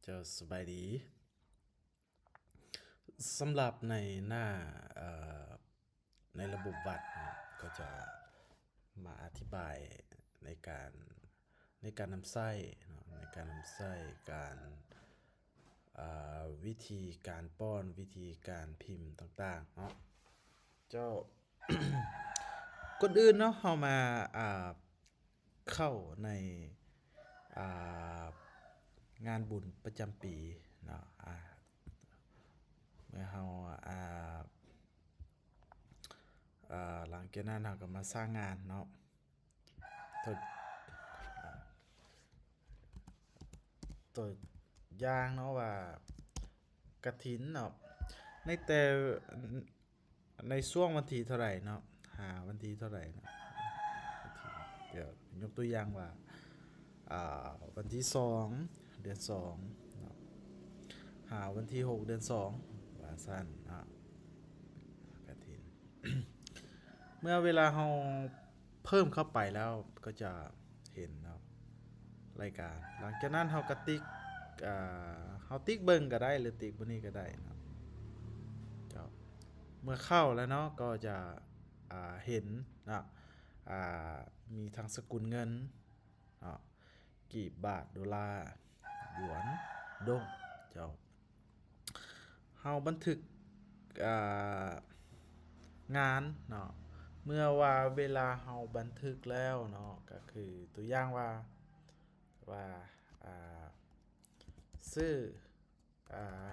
ເຈົ້າ ສະບາຍດີ. ສຳລັບໃນໜ້າ ເອີ ໃນລະບົບວັດເນາະ ກໍຈະມາອະທິບາຍໃນການ ໃນການນຳໃຊ້ເນາະ ໃນການນຳໃຊ້ ການ ເອີ ວິທີການປ້ອນ ວິທີການພິມຕ່າງໆເນາະ ເຈົ້າ. ກ່ອນອື່ນເນາະ ເຮົາມາ ອ່າ ເຂົ້າໃນ ອ່າ ງານບຸນປະຈຳປີເນາະ ອ່າ ເມື່ອເຮົາ ອ່າ ອ່າ ຫຼັງຈາກນັ້ນເຮົາກໍມາສ້າງງານເນາະ ຕົວ ຕົວຢ່າງເນາະວ່າ ກະຖິນເນາະ ໃນແຕ່ ໃນຊ່ວງວັນທີເທົ່າໃດເນາະ ຫາວັນທີເທົ່າໃດເນາະ ດຽວຍົກຕົວຢ່າງວ່າ ອ່າ ວັນທີສອງ ເດືອນສອງເນາະ ຫາວັນທີຫົກ ເດືອນສອງ ວ່າຊັ້ນເນາະ ກະຖິນ. ເມື່ອເວລາເຮົາເພີ່ມເຂົ້າໄປແລ້ວ ກໍຈະເຫັນເນາະ ລາຍການ ຫຼັງຈາກນັ້ນເຮົາກໍຕິກ ອ່າ ເຮົາຕິກເບິ່ງກໍໄດ້ ຫຼື ຕິກບໍ່ນີ້ກໍໄດ້ເນາະ ເຈົ້າ. ເມື່ອເຂົ້າແລ້ວເນາະ ກໍຈະ ອ່າ ເຫັນເນາະ ອ່າ ມີທັງສະກຸນເງິນເນາະ ກີບ, ບາດ, ໂດລາ, ຢວນ, ດົງ ເຈົ້າ. ເຮົາບັນທຶກ ອ່າ ງານເນາະ ເມື່ອວ່າເວລາເຮົາບັນທຶກແລ້ວເນາະ ກໍຄືຕົວຢ່າງວ່າ ວ່າ ອ່າ ຊື່ ອ່າ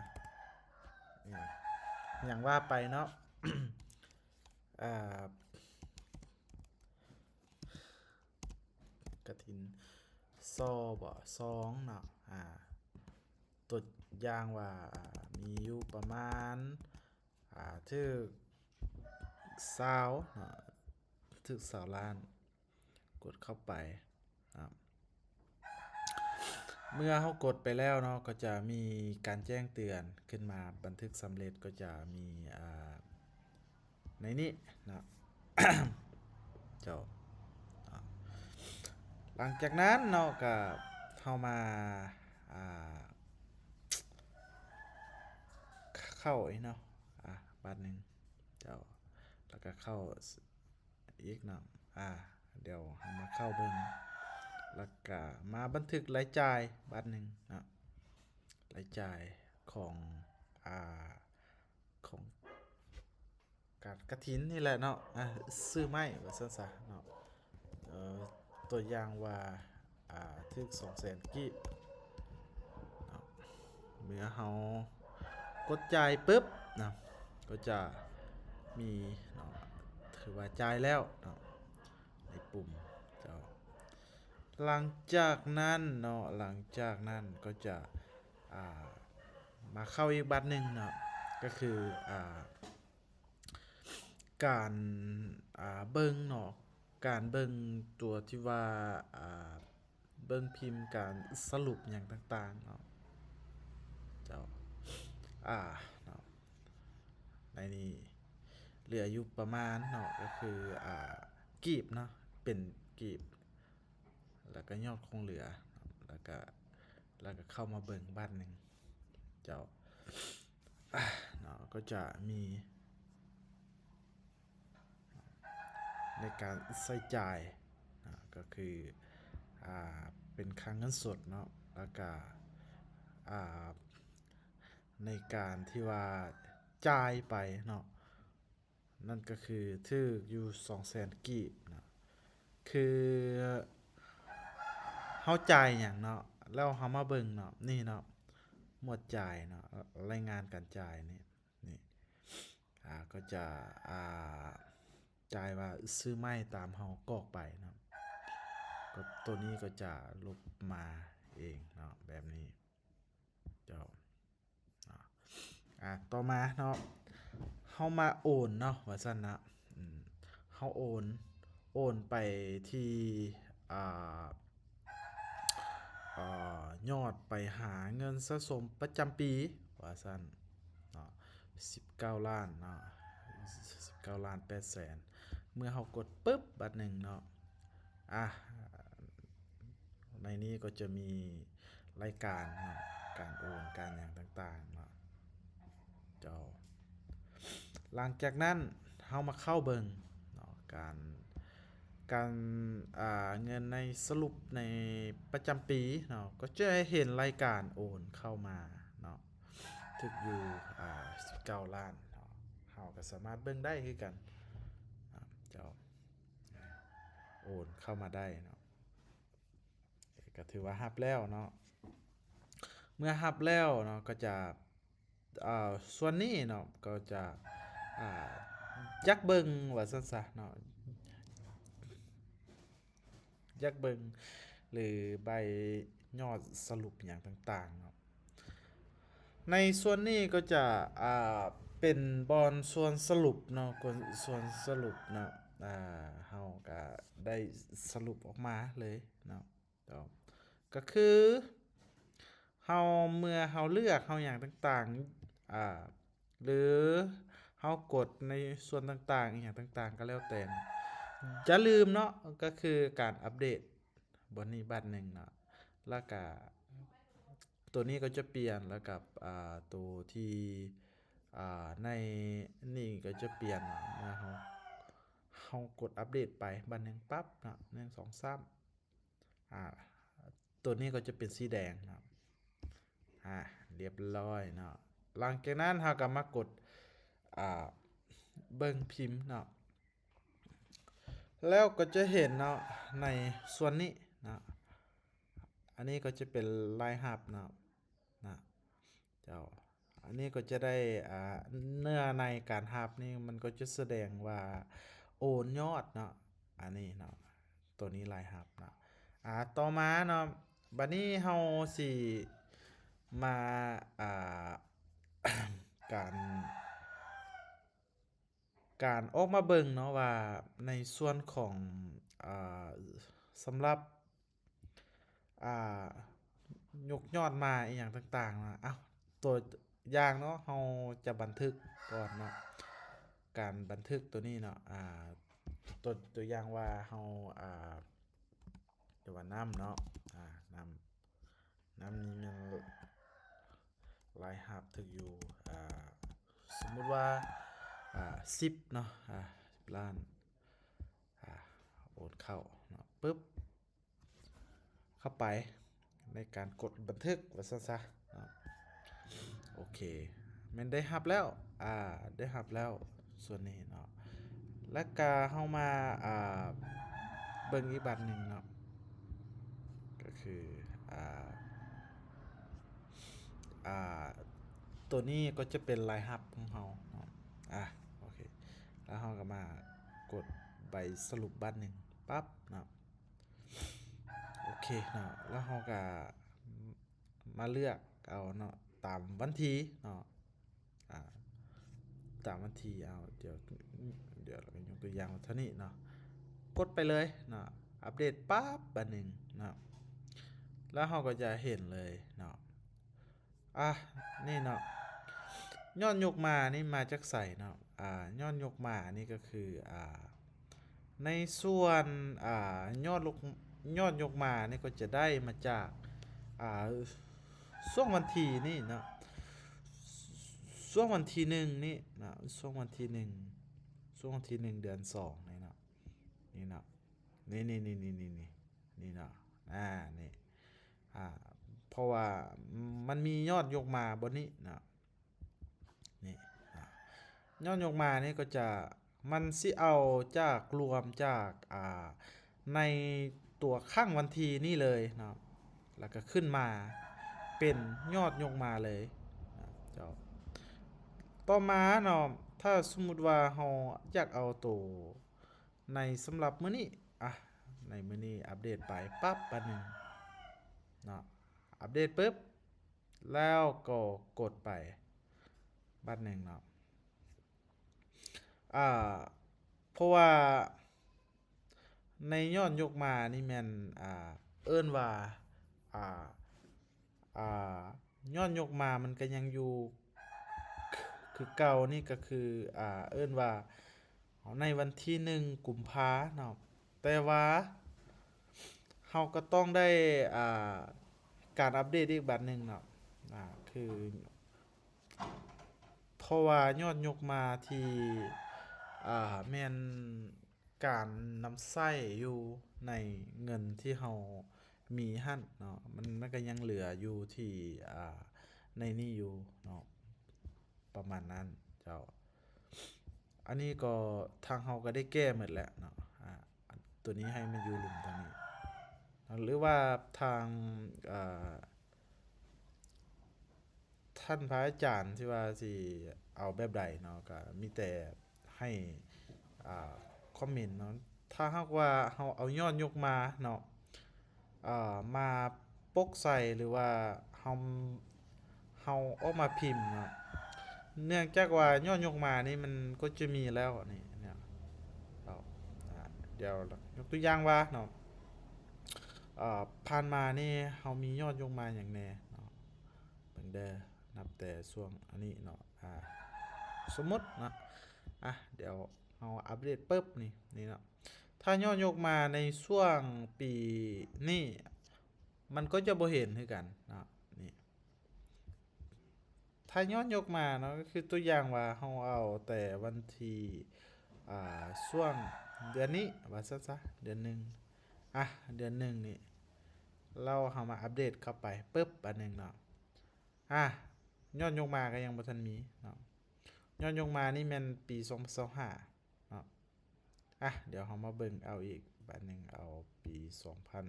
ຫຍັງວ່າໄປເນາະ ອ່າ ກະຖິນ ຊ ບໍ ຊອງເນາະ ອ່າ ຕົວຢ່າງວ່າ ອ່າ ມີຢູ່ປະມານ ອ່າ ຖືກຊາວເນາະ ຖືກຊາວລ້ານ ກົດເຂົ້າໄປເນາະ. ເມື່ອເຮົາກົດໄປແລ້ວເນາະ ກໍຈະມີການແຈ້ງເຕືອນຂຶ້ນມາ ບັນທຶກສຳເລັດ ກໍຈະມີ ອ່າ ໃນນີ້ເນາະ ເຈົ້າ. ຫຼັງຈາກນັ້ນເນາະ ກະເຮົາມາ ອ່າ ເຂົ້າອີກເນາະ ອ່າ ບາດໜຶ່ງ ເຈົ້າ ແລ້ວກະເຂົ້າອີກເນາະ ອ່າ ດຽວເຮົາມາເຂົ້າເບິ່ງ ແລ້ວກະມາບັນທຶກລາຍຈ່າຍບາດໜຶ່ງເນາະ ລາຍຈ່າຍຂອງ ອ່າ ຂອງການກະຖິນນີ້ແຫຼະເນາະ ອ່າ ຊື້ໄມ້ວ່າຊັ້ນຊະເນາະ ເອີ ຕົວຢ່າງວ່າ ອ່າ ຖືກສອງແສນກີບເນາະ ເມື່ອເຮົາກົດຈ່າຍປຶບເນາະ ກໍຈະມີເນາະ ຖືວ່າຈ່າຍແລ້ວເນາະ ໃນປຸ່ມເຈົ້າ. ຫຼັງຈາກນັ້ນເນາະ ຫຼັງຈາກນັ້ນກໍຈະ ອ່າ ມາເຂົ້າອີກບາດໜຶ່ງເນາະ ກໍຄື ອ່າ ການ ອ່າ ເບິ່ງເນາະ ການເບິ່ງຕົວທີ່ວ່າ ອ່າ ເບິ່ງພິມ ການສະຫຼຸບຫຍັງຕ່າງໆເນາະ ເຈົ້າ ອ່າ ເນາະ ໃນນີ້ເຫຼືອຢູ່ປະມານເນາະ ກໍຄື ອ່າ ກີບເນາະ ເປັນກີບ ແລ້ວກໍຍອດຄົງເຫຼືອ ແລ້ວກໍ ແລ້ວກໍເຂົ້າມາເບິ່ງບາດໜຶ່ງເຈົ້າ ເນາະ ກໍຈະມີໃນການໃຊ້ຈ່າຍນະ ກໍຄື ອ່າ ເປັນຄ່າເງິນສົດເນາະ ແລ້ວກໍ ອ່າ ໃນການທີ່ວ່າຈ່າຍໄປເນາະ ນັ້ນກໍຄືຖືກຢູ່ສອງແສນກີບເນາະ ຄືເຮົາຈ່າຍຫຍັງເນາະ ແລ້ວເຮົາມາເບິ່ງເນາະ ນີ້ເນາະ ໝວດຈ່າຍເນາະ ລາຍງານການຈ່າຍນີ້ ນີ້ ອ່າ ກໍຈະ ອ່າ ຈ່າຍວ່າຊື້ໄມ້ຕາມເຮົາກອກໄປເນາະ ກໍຕົວນີ້ກໍຈະລົບມາເອງເນາະ ແບບນີ້ເຈົ້າ. ອາ ຕໍ່ມາເນາະ ເຮົາມາໂອນເນາະ ວ່າຊັ້ນນະ ອືມ ເຮົາໂອນ ໂອນໄປທີ່ ອ່າ ອ່າ ຍອດໄປຫາເງິນສະສົມປະຈຳປີ ວ່າຊັ້ນເນາະ ສິບເກົ້າລ້ານເນາະ ສິບເກົ້າລ້ານແປດແສນ ເມື່ອເຮົາກົດປຶບບາດໜຶ່ງເນາະ ອາ ໃນນີ້ກໍຈະມີລາຍການເນາະ ການໂອນ ການຫຍັງຕ່າງໆເນາະ ເຈົ້າ. ຫຼັງຈາກນັ້ນເຮົາມາເຂົ້າເບິ່ງເນາະ ການ ການ ອ່າ ເງິນໃນສະຫຼຸບໃນປະຈຳປີເນາະ ກໍຈະເຫັນລາຍການໂອນເຂົ້າມາເນາະ ຖືກຢູ່ ອ່າ ສິບເກົ້າລ້ານເນາະ. ເຮົາກໍສາມາດເບິ່ງໄດ້ຄືກັນເນາະ ເຈົ້າ ໂອນເຂົ້າມາໄດ້ເນາະ ກໍຖືວ່າຮັບແລ້ວເນາະ. ເມື່ອຮັບແລ້ວເນາະ ກໍຈະ ອ່າ ສ່ວນນີ້ເນາະ ກໍຈະ ອ່າ ຢາກເບິ່ງວ່າຊັ້ນຊະເນາະ ຢາກເບິ່ງ ຫຼື ໃບຍອດສະຫຼຸບຫຍັງຕ່າງໆເນາະ. ໃນສ່ວນນີ້ກໍຈະ ອ່າ ເປັນບ່ອນສ່ວນສະຫຼຸບເນາະ ສ່ວນສະຫຼຸບເນາະ ອ່າ ເຮົາກະໄດ້ສະຫຼຸບອອກມາເລີຍເນາະ ກໍຄືເຮົາ ເມື່ອເຮົາເລືອກ ເຮົາຫຍັງຕ່າງໆ ອ່າ ຫຼື ເຮົາກົດໃນສ່ວນຕ່າງໆ ອີ່ຫຍັງຕ່າງໆ ກໍແລ້ວແຕ່ ຢ່າລືມເນາະ ກໍຄືການອັບເດດບ່ອນນີ້ບາດໜຶ່ງເນາະ ແລ້ວກະ ໂຕນີ້ກໍຈະປ່ຽນ ແລ້ວກັບ ອ່າ ໂຕທີ່ ອ່າ ໃນນີ້ກໍຈະປ່ຽນ ເມື່ອເຮົາ ເຮົາກົດອັບເດດໄປບາດໜຶ່ງປັບເນາະ ໜຶ່ງ ສອງ ສາມ ອ່າ ໂຕນີ້ກໍຈະເປັນສີແດງເນາະ ອ່າ ລຽບລ້ອຍເນາະ. ຫຼັງຈາກນັ້ນເຮົາກໍມາກົດ ອ່າ ເບິ່ງພິມເນາະ ແລ້ວກໍຈະເຫັນເນາະ ໃນສ່ວນນີ້ເນາະ ອັນນີ້ກໍຈະເປັນລາຍຮັບເນາະ ນະ ເຈົ້າ ອັນນີ້ກໍຈະໄດ້ ອ່າ ເນື້ອໃນການຮັບນີ້ ມັນກໍຈະສະແດງວ່າໂອນຍອດເນາະ ອັນນີ້ເນາະ ໂຕນີ້ລາຍຮັບເນາະ. ອ່າ ຕໍ່ມາເນາະ ບາດນີ້ເຮົາຊິມາ ອ່າ ການ ການອອກມາເບິ່ງເນາະວ່າໃນສ່ວນຂອງ ອ່າ ສຳລັບ ອ່າ ຍົກຍອດມາອີ່ຫຍັງຕ່າງໆເນາະ. ເອົ້າ ຕົວຢ່າງເນາະ ເຮົາຈະບັນທຶກກ່ອນເນາະ ການບັນທຶກຕົວນີ້ເນາະ ອ່າ ຕົວ ຕົວຢ່າງວ່າເຮົາ ອ່າ ຕົວວ່ານ້ຳເນາະ ອ່າ ນ້ຳ ນ້ຳນີ້ແມ່ນລາຍຮັບຖືກຢູ່ ອ່າ ສົມມຸດວ່າ ອ່າ ສິບເນາະ ອ່າ ສິບລ້ານ ອ່າ ໂອນເຂົ້າເນາະ ປຶບ ເຂົ້າໄປໃນການກົດບັນທຶກວ່າຊັ້ນຊະເນາະ. ໂອເຄ ແມ່ນໄດ້ຮັບແລ້ວ ອ່າ ໄດ້ຮັບແລ້ວສ່ວນນີ້ເນາະ. ແລ້ວກະເຮົາມາ ອ່າ ເບິ່ງອີກບາດໜຶ່ງເນາະ ກໍຄື ອ່າ ອ່າ ຕົວນີ້ກໍຈະເປັນລາຍຮັບຂອງເຮົາເນາະ. ອ່າ ໂອເຄ ແລ້ວເຮົາກໍມາກົດໃບສະຫຼຸບບາດໜຶ່ງປັບເນາະ. ໂອເຄເນາະ ແລ້ວເຮົາກໍມາເລືອກເອົາເນາະ ຕາມວັນທີເນາະ ອ່າ ຕາມວັນທີ ເອົາ ດຽວ ດຽວເຮົາກໍຍົກຕົວຢ່າງວ່າເທົ່ານີ້ເນາະ ກົດໄປເລີຍເນາະ ອັບເດດປັບບາດໜຶ່ງເນາະ ແລ້ວເຮົາກໍຈະເຫັນເລີຍເນາະ. ອ່າ ນີ້ເນາະ ຍອດຍົກມານີ້ມາຈາກໃສເນາະ? ອ່າ ຍອດຍົກມານີ້ກໍຄື ອ່າ ໃນສ່ວນ ອ່າ ຍອດ ຍອດຍົກມານີ້ກໍຈະໄດ້ມາຈາກ ອ່າ ຊ່ວງວັນທີນີ້ເນາະ ຊ່ວງວັນທີໜຶ່ງນີ້ເນາະ ຊ່ວງວັນທີໜຶ່ງ ຊ່ວງວັນທີໜຶ່ງ ເດືອນສອງນີ້ເນາະ ນີ້ເນາະ ນີ້ໆໆໆໆ ນີ້ເນາະ ອ່າ ນີ້ ອ່າ ເພາະວ່າມັນມີຍອດຍົກມາບ່ອນນີ້ເນາະ ນີ້ເນາະ ຍອດຍົກມານີ້ກໍຈະ ມັນຊິເອົາຈາກ ລວມຈາກ ອ່າ ໃນຕົວຄັ້ງວັນທີນີ້ເລີຍເນາະ ແລ້ວກໍຂຶ້ນມາເປັນຍອດຍົກມາເລີຍເນາະ ເຈົ້າ. ຕໍ່ມາເນາະ ຖ້າສົມມຸດວ່າເຮົາຢາກເອົາໂຕ ໃນສຳລັບມື້ນີ້ ອ່ະ ໃນມື້ນີ້ອັບເດດໄປປັບບາດໜຶ່ງເນາະ ອັບເດດປຶບ ແລ້ວກໍກົດໄປບາດໜຶ່ງເນາະ ອ່າ ເພາະວ່າໃນຍອດຍົກມານີ້ແມ່ນ ອ່າ ເອີ້ນວ່າ ອ່າ ອ່າ ຍອດຍົກມາມັນກໍຍັງຢູ່ ຄືເກົ່າ ນີ້ກໍຄື ອ່າ ເອີ້ນວ່າໃນວັນທີໜຶ່ງ ກຸມພາເນາະ ແຕ່ວ່າເຮົາກໍຕ້ອງໄດ້ ອ່າ ການອັບເດດອີກບາດໜຶ່ງເນາະ ອ່າ ຄື ເພາະວ່າຍອດຍົກມາທີ່ ອ່າ ແມ່ນການນຳໃຊ້ຢູ່ໃນເງິນທີ່ເຮົາມີຫັ້ນເນາະ ມັນ ມັນກໍຍັງເຫຼືອຢູ່ທີ່ ອ່າ ໃນນີ້ຢູ່ເນາະ ປະມານນັ້ນເຈົ້າ. ອັນນີ້ກໍທາງເຮົາກໍໄດ້ແກ້ໝົດແລ້ວເນາະ ອ່າ ຕົວນີ້ໃຫ້ມັນຢູ່ລຸ່ມທາງນີ້ ຫຼືວ່າທາງ ອ່າ ທ່ານພະອາຈານທີ່ວ່າຊິເອົາແບບໃດເນາະ ກໍມີແຕ່ໃຫ້ ອ່າ ຄອມເມັນເນາະ. ຖ້າຫາກວ່າເຮົາເອົາຍອດຍົກມາເນາະ ອ່າ ມາປົກໃສ່ ຫຼືວ່າເຮົາ ເຮົາເອົາມາພິມເນາະ ເນື່ອງຈາກວ່າຍອດຍົກມານີ້ມັນກໍຈະມີແລ້ວນີ້ ເນາະ ເອົາ ອ່າ ດຽວຍົກຕົວຢ່າງວ່າເນາະ ເອີ ຜ່ານມານີ້ເຮົາມີຍອດຍົກມາຫຍັງແດ່ເນາະ ເບິ່ງເດີ ນັບແຕ່ຊ່ວງອັນນີ້ເນາະ ອ່າ ສົມມຸດເນາະ ອ່ະ ດຽວເຮົາອັບເດດປຶບນີ້ ນີ້ເນາະ ຖ້າຍອດຍົກມາໃນຊ່ວງປີນີ້ ມັນກໍຈະບໍ່ເຫັນຄືກັນເນາະ ນີ້ ຖ້າຍອດຍົກມາເນາະ ກໍຄືຕົວຢ່າງວ່າເຮົາເອົາແຕ່ວັນທີ ອ່າ ຊ່ວງເດືອນນີ້ ວ່າຊັ້ນຊະ ເດືອນໜຶ່ງ ອ່ະ ເດືອນໜຶ່ງນີ້ ແລ້ວເຮົາມາອັບເດດເຂົ້າໄປປຶບ ບາດໜຶ່ງເນາະ ອ່ະ ຍອດຍົກມາກໍຍັງບໍ່ທັນມີເນາະ ຍອດຍົກມານີ້ແມ່ນປີສອງພັນຊາວຫ້າເນາະ ອ່ະ ດຽວເຮົາມາເບິ່ງເອົາອີກບາດໜຶ່ງ ເອົາປີສອງພັນ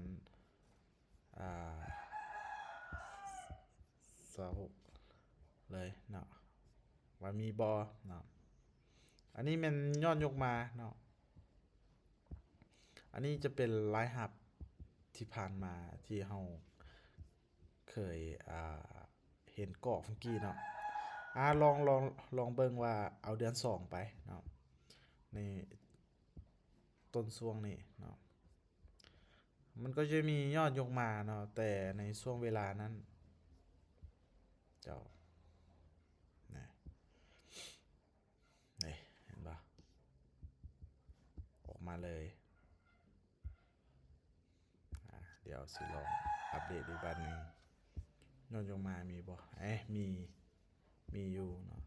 ອ່າ ຊາວຫົກເລີຍເນາະ ວ່າມີບໍ່ເນາະ ອັນນີ້ແມ່ນຍອດຍົກມາເນາະ ອັນນີ້ຈະເປັນລາຍຮັບທີ່ຜ່ານມາທີ່ເຮົາເຄີຍ ອ່າ ເຫັນກອກເມື່ອກີ້ເນາະ ອ່າ ລອງ ລອງ ລອງເບິ່ງວ່າເອົາເດືອນສອງໄປເນາະ ໃນຕົ້ນຊ່ວງນີ້ເນາະ ມັນກໍຈະມີຍອດຍົກມາເນາະ ແຕ່ໃນຊ່ວງເວລານັ້ນ ເຈົ້າ ນະ ນີ້ ເຫັນບໍ່? ອອກມາເລີຍ ອ່າ ດຽວຊິລອງອັບເດດອີກບາດໜຶ່ງ ຍອດຍົກມາມີບໍ່? ເອ ມີ ມີຢູ່ເນາະ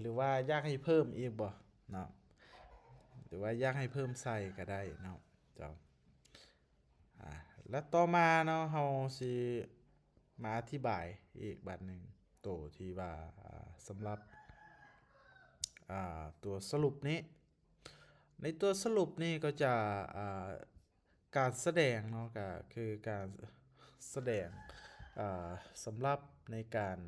ຫຼືວ່າຢາກໃຫ້ເພີ່ມອີກບໍ່ເນາະ ຫຼືວ່າຢາກໃຫ້ເພີ່ມໃສ່ກໍໄດ້ເນາະ ເຈົ້າ ອ່າ ແລະ ຕໍ່ມາເນາະ ເຮົາຊິມາອະທິບາຍອີກບາດໜຶ່ງ ໂຕທີ່ວ່າ ອ່າ ສຳລັບ ອ່າ ຕົວສະຫຼຸບນີ້ ໃນຕົວສະຫຼຸບນີ້ກໍຈະ ອ່າ ການສະແດງເນາະ ກໍຄືການສະແດງ ອ່າ ສຳລັບໃນການ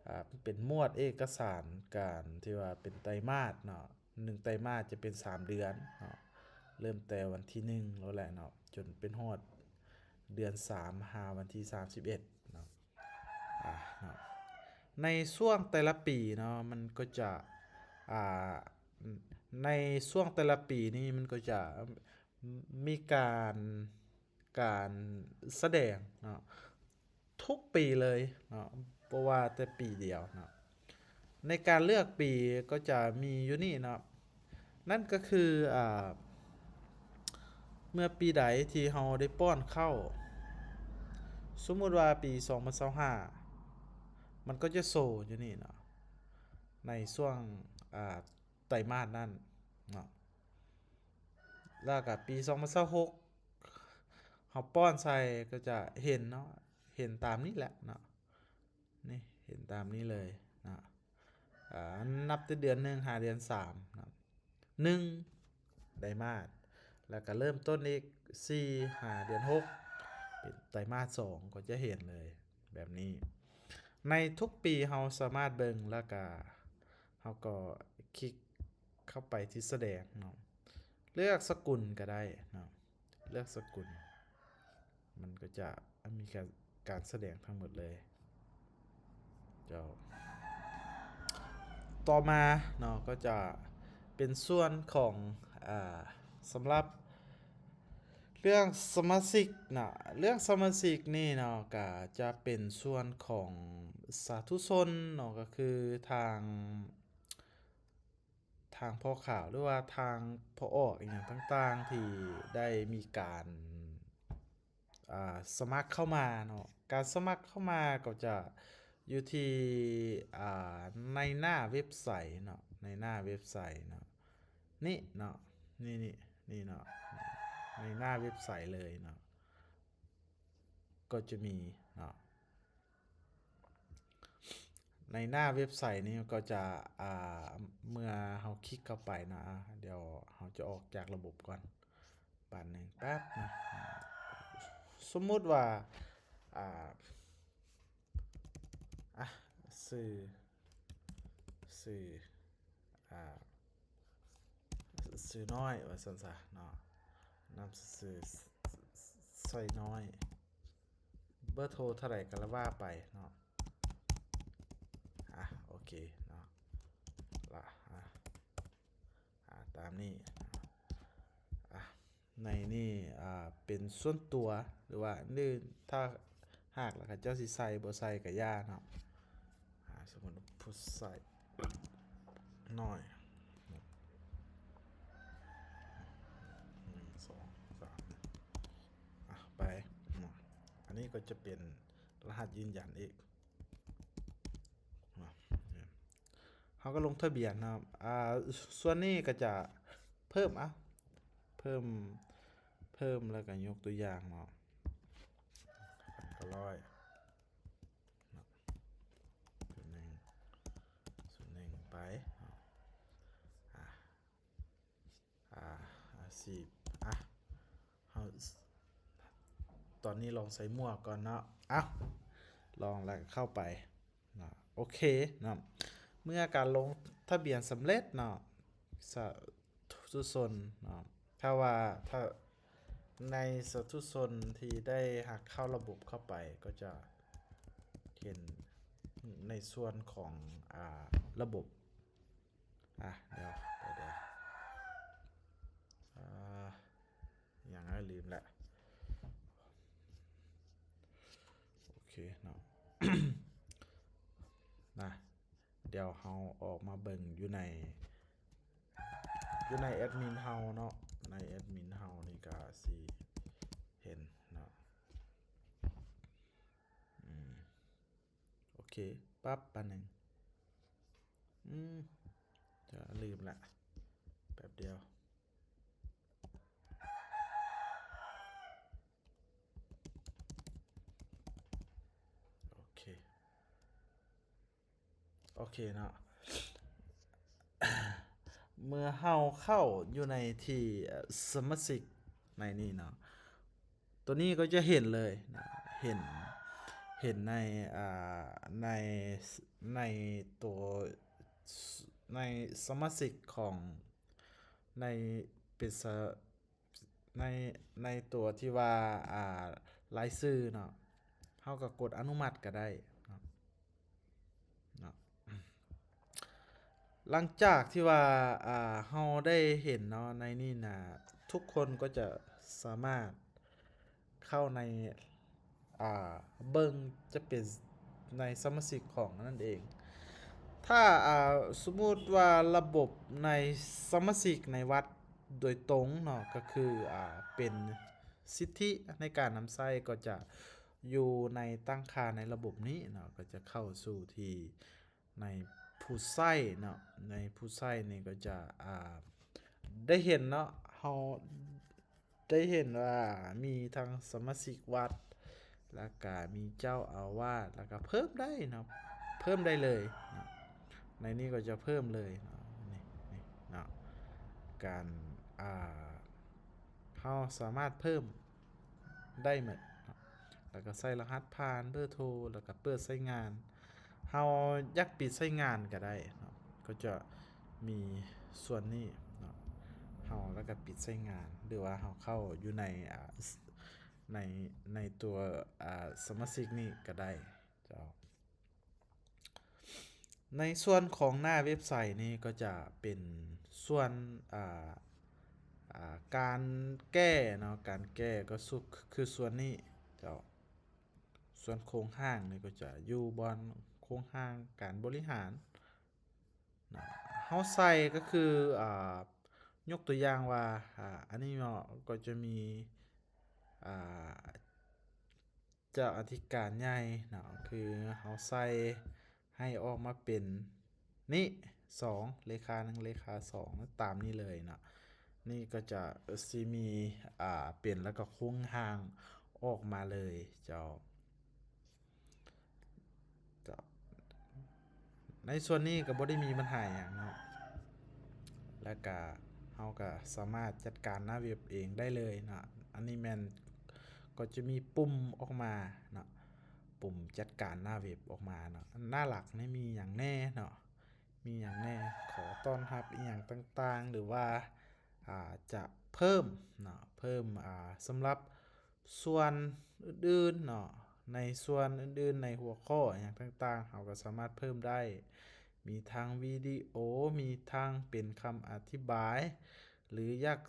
ອ່າ ເປັນໝວດເອກະສານການທີ່ວ່າເປັນໄຕມາດເນາະ ໜຶ່ງໄຕມາດຈະເປັນສາມເດືອນເນາະ ເລີ່ມແຕ່ວັນທີໜຶ່ງໂລດແຫຼະເນາະ ຈົນເປັນຮອດເດືອນສາມ ຫາວັນທີສາມສິບເອັດເນາະ ອ່າ ເນາະ ໃນຊ່ວງແຕ່ລະປີເນາະ ມັນກໍຈະ ອ່າ ໃນຊ່ວງແຕ່ລະປີນີ້ມັນກໍຈະມີການ ການສະແດງເນາະ ທຸກປີເລີຍເນາະ ບໍ່ວ່າແຕ່ປີດຽວເນາະ ໃນການເລືອກປີກໍຈະມີຢູ່ນີ້ເນາະ ນັ້ນກໍຄື ອ່າ ເມື່ອປີໃດທີ່ເຮົາໄດ້ປ້ອນເຂົ້າ ສົມມຸດວ່າປີສອງພັນຊາວຫ້າ ມັນກໍຈະໂຊຢູ່ນີ້ເນາະ ໃນຊ່ວງ ອ່າ ໄຕມາດນັ້ນເນາະ ແລ້ວກໍປີສອງພັນຊາວຫົກ ເຮົາປ້ອນໃສ່ກໍຈະເຫັນເນາະ ເຫັນຕາມນີ້ແຫຼະເນາະ ນີ້ ເຫັນຕາມນີ້ເລີຍເນາະ ອ່າ ນັບແຕ່ເດືອນໜຶ່ງຫາເດືອນສາມເນາະ ໜຶ່ງ ໄຕມາດ ແລ້ວກໍເລີ່ມຕົ້ນອີກ ສີ່ ຫາເດືອນຫົກ ເປັນໄຕມາດສອງ ກໍຈະເຫັນເລີຍແບບນີ້ ໃນທຸກປີເຮົາສາມາດເບິ່ງ ແລ້ວກໍເຮົາກໍຄລິກເຂົ້າໄປທີ່ສະແດງເນາະ ເລືອກສະກຸນກໍໄດ້ເນາະ ເລືອກສະກຸນ ມັນກໍຈະມີການ ການສະແດງທັງໝົດເລີຍເຈົ້າ. ຕໍ່ມາເນາະ ກໍຈະເປັນສ່ວນຂອງ ອ່າ ສຳລັບເລື່ອງສະມາຊິກເນາະ ເລື່ອງສະມາຊິກນີ້ເນາະ ກໍຈະເປັນສ່ວນຂອງສາທຸຊົນເນາະ ກໍຄືທາງ ທາງພໍ່ຂາວ ຫຼືວ່າທາງພໍ່ອອກອີ່ຫຍັງຕ່າງໆ ທີ່ໄດ້ມີການ ອ່າ ສະໝັກເຂົ້າມາເນາະ. ການສະໝັກເຂົ້າມາກໍຈະຢູ່ທີ່ ອ່າ ໃນໜ້າເວັບໄຊເນາະ, ໃນໜ້າເວັບໄຊເນາະ. ນີ້ເນາະ, ນີ້ ນີ້ ນີ້ເນາະ, ໃນໜ້າເວັບໄຊເລີຍເນາະ ກໍຈະມີເນາະ. ໃນໜ້າເວັບໄຊນີ້ກໍຈະ ອ່າ ເມື່ອເຮົາຄລິກເຂົ້າໄປເນາະ, ດຽວເຮົາຈະອອກຈາກລະບົບກ່ອນບາດໜຶ່ງແປັບນະ. ສົມມຸດວ່າ ອ່າ ອ່ະ ຊື່ ຊື່ ອ່າ ຊື່ນ້ອຍວ່າຊັ້ນຊະເນາະ, ນາມຊື່ ຊື່ ຊື່ນ້ອຍ, ເບີໂທເທົ່າໃດກໍລະວ່າໄປເນາະ. ອ່ະ ໂອເຄເນາະ ລະ ອ່ະ ອ່າ ຕາມນີ້. ອ່ະ ໃນນີ້ ອ່າ ເປັນສ່ວນຕົວ ຫຼືວ່າ ຫຼື ຖ້າຫາກລະເຂົາເຈົ້າຊິໃສ່ ບໍ່ໃສ່ກະຢ່າເນາະ. ອ່າ ສົມມຸດຜູ້ໃສ່ນ້ອຍ ໜຶ່ງ ສອງ ສາມ ອ່ະ ໄປເນາະ. ອັນນີ້ກໍຈະເປັນລະຫັດຢືນຢັນອີກ. ເຮົາກໍລົງທະບຽນເນາະ. ອ່າ ສ່ວນນີ້ກໍຈະເພີ່ມ ອ່ະ ເພີ່ມ ເພີ່ມ ແລ້ວກໍຍົກຕົວຢ່າງເນາະ ພັນເກົ້າຮ້ອຍເນາະ, ສູນໜຶ່ງ ສູນໜຶ່ງ ໄປເນາະ. ອ່າ ອ່າ ອາຊີບ ອ່ະ ເຮົາ ຕອນນີ້ລອງໃສ່ໝວກກ່ອນເນາະ. ເອົ້າ ລອງແລ້ວກໍເຂົ້າໄປເນາະ. ໂອເຄເນາະ, ເມື່ອການລົງທະບຽນສຳເລັດເນາະ ສາທຸຊົນເນາະ, ຖ້າວ່າ ຖ້າໃນສາທຸຊົນທີ່ໄດ້ຮັກເຂົ້າລະບົບເຂົ້າໄປ ກໍຈະເຫັນໃນສ່ວນຂອງ ອ່າ ລະບົບ. ອ່ະ ດຽວ ດຽວ ດຽວ ອ່າ ຫຍັງ ລືມລະ. ໂອເຄເນາະ ນະ ດຽວເຮົາອອກມາເບິ່ງຢູ່ໃນ ຢູ່ໃນແອັດມິນເຮົາເນາະ, ໃນແອັດມິນເຮົານີ້ກະຊິເຫັນເນາະ. ອືມ ໂອເຄ ປັບ ປານໜຶ່ງ. ອືມ ຈະລືມລະ ແປັບດຽວ. ໂອເຄ ໂອເຄເນາະ, ເມື່ອເຮົາເຂົ້າຢູ່ໃນທີ່ ເອີ ສະມາຊິກໃນນີ້ເນາະ, ໂຕນີ້ກໍຈະເຫັນເລີຍນະ, ເຫັນ ເຫັນໃນ ອ່າ ໃນ ໃນໂຕ ໃນສະມາຊິກຂອງ ໃນເປັນສະ ໃນ ໃນຕົວທີ່ວ່າ ອ່າ ລາຍຊື່ເນາະ, ເຮົາກໍກົດອະນຸມັດກໍໄດ້ເນາະ ເນາະ. ຫຼັງຈາກທີ່ວ່າ ອ່າ ເຮົາໄດ້ເຫັນເນາະ ໃນນີ້ນະ ທຸກຄົນກໍຈະສາມາດເຂົ້າໃນ ອ່າ ເບິ່ງຈະເປັນໃນສະມາຊິກຂອງນັ້ນເອງ. ຖ້າ ອ່າ ສົມມຸດວ່າລະບົບໃນສະມາຊິກໃນວັດໂດຍຕົງເນາະ ກໍຄື ອ່າ ເປັນສິດທິໃນການນຳໃຊ້ ກໍຈະຢູ່ໃນຕັ້ງຄ່າໃນລະບົບນີ້ເນາະ, ກໍຈະເຂົ້າສູ່ທີ່ໃນຜູ້ໃຊ້ເນາະ, ໃນຜູ້ໃຊ້ນີ້ກໍຈະ ອ່າ ໄດ້ເຫັນເນາະ, ເຮົາ ໄດ້ເຫັນວ່າມີທັງສະມາຊິກວັດ ແລ້ວກະມີເຈົ້າອາວາດ ແລ້ວກະເພີ່ມໄດ້ເນາະ, ເພີ່ມໄດ້ເລີຍເນາະ, ໃນນີ້ກໍຈະເພີ່ມເລີຍເນາະ, ນີ້ ນີ້ເນາະ, ການ ອ່າ ເຮົາສາມາດເພີ່ມໄດ້ໝົດເນາະ, ແລ້ວກະໃສ່ລະຫັດຜ່ານ ເບີໂທ ແລ້ວກະເປີດໃຊ້ງານ. ເຮົາຢາກປິດໃຊ້ງານກໍໄດ້ເນາະ, ກໍຈະມີສ່ວນນີ້ເນາະ, ເຮົາແລ້ວກໍປິດໃຊ້ງານ ຫຼືວ່າເຮົາເຂົ້າຢູ່ໃນ ອ່າ ໃນ ໃນຕົວ ອ່າ ສະມາຊິກນີ້ກໍໄດ້ເຈົ້າ. ໃນສ່ວນຂອງໜ້າເວັບໄຊນີ້ກໍຈະເປັນສ່ວນ ອ່າ ອ່າ ການແກ້ເນາະ, ການແກ້ກໍສຸ ຄືສ່ວນນີ້ເຈົ້າ. ສ່ວນໂຄງຮ່າງນີ້ກໍຈະຢູ່ບ່ອນໂຄງຮ່າງການບໍລິຫານເນາະ, ເຮົາໃສ່ກໍຄື ອ່າ ຍົກຕົວຢ່າງວ່າ ອ່າ ອັນນີ້ເນາະ ກໍຈະມີ ອ່າ ເຈົ້າອະທິການໃຫຍ່ເນາະ ຄືເຮົາໃສ່ໃຫ້ອອກມາເປັນນີ້ ສອງ ເລຂາໜຶ່ງ ເລຂາສອງ ຕາມນີ້ເລີຍເນາະ. ນີ້ກໍຈະຊິມີ ອ່າ ເປັນ ແລ້ວກໍໂຄງຮ່າງອອກມາເລີຍເຈົ້າ. ເຈົ້າ ໃນສ່ວນນີ້ກໍບໍ່ໄດ້ມີບັນຫາຫຍັງເນາະ ແລ້ວກະເຮົາກະສາມາດຈັດການໜ້າເວັບເອງໄດ້ເລີຍເນາະ. ອັນນີ້ແມ່ນກໍຈະມີປຸ່ມອອກມາເນາະ ປຸ່ມຈັດການໜ້າເວັບອອກມາເນາະ. ໜ້າຫຼັກນີ້ມີຫຍັງແດ່ເນາະ ມີຫຍັງແດ່ ຂໍຕ້ອນຮັບອີ່ຫຍັງຕ່າງໆ ຫຼືວ່າ ອ່າ ຈະເພີ່ມເນາະ ເພີ່ມ ອ່າ ສຳລັບ ສ່ວນອື່ນໆເນາະ ໃນສ່ວນອື່ນໆ ໃນຫົວຂໍ້ຫຍັງຕ່າງໆ ເຮົາກໍສາມາດເພີ່ມໄດ້ ມີທັງວິດີໂອ ມີທັງເປັນຄຳອະທິບາຍ ຫຼືຢາກ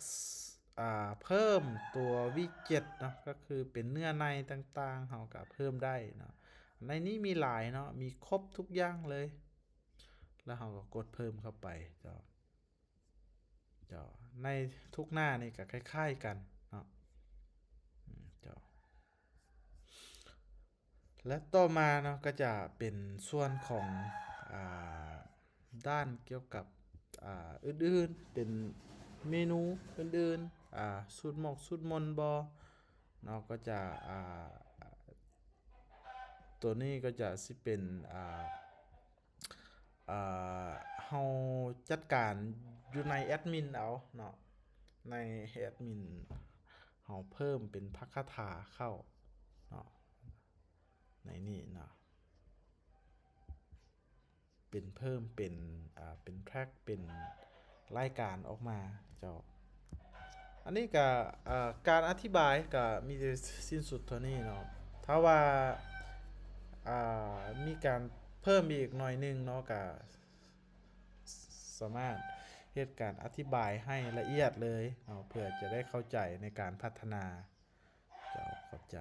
ອ່າ ເພີ່ມຕົວວິເຈັດເນາະ ກໍຄືເປັນເນື້ອໃນຕ່າງໆ ເຮົາກໍເພີ່ມໄດ້ເນາະ. ໃນນີ້ມີຫຼາຍເນາະ ມີຄົບທຸກຢ່າງເລີຍ ແລ້ວເຮົາກໍກົດເພີ່ມເຂົ້າໄປເຈົ້າ. ເຈົ້າ ໃນທຸກໜ້ານີ້ກໍຄ້າຍໆກັນເນາະ ອືມ ເຈົ້າ. ແລະຕໍ່ມາເນາະ ກໍຈະເປັນສ່ວນຂອງ ອ່າ ດ້ານກ່ຽວກັບ ອ່າ ອື່ນໆ ເປັນເມນູອື່ນໆ ອ່າ ສູດໝອກສູດມົນບໍເນາະ ກໍຈະ ອ່າ ຕົວນີ້ກໍຈະຊິເປັນ ອ່າ ອ່າ ເຮົາຈັດການຢູ່ໃນແອດມິນເອົາເນາະ ໃນແອດມິນເຮົາເພີ່ມເປັນພະຄາຖາເຂົ້າເນາະ ໃນນີ້ເນາະ ເປັນເພີ່ມເປັນ ອ່າ ເປັນແທຣັກ ເປັນລາຍການອອກມາເຈົ້າ. ອັນນີ້ກະ ເອີ ການອະທິບາຍກະມີແຕ່ສິ້ນສຸດເທົ່ານີ້ເນາະ. ຖ້າວ່າ ອ່າ ມີການເພີ່ມອີກໜ້ອຍໜຶ່ງເນາະ ກະສາມາດເຮັດການອະທິບາຍໃຫ້ລະອຽດເລີຍເນາະ ເພື່ອຈະໄດ້ເຂົ້າໃຈໃນການພັດທະນາ. ເຈົ້າ ຂອບໃຈ.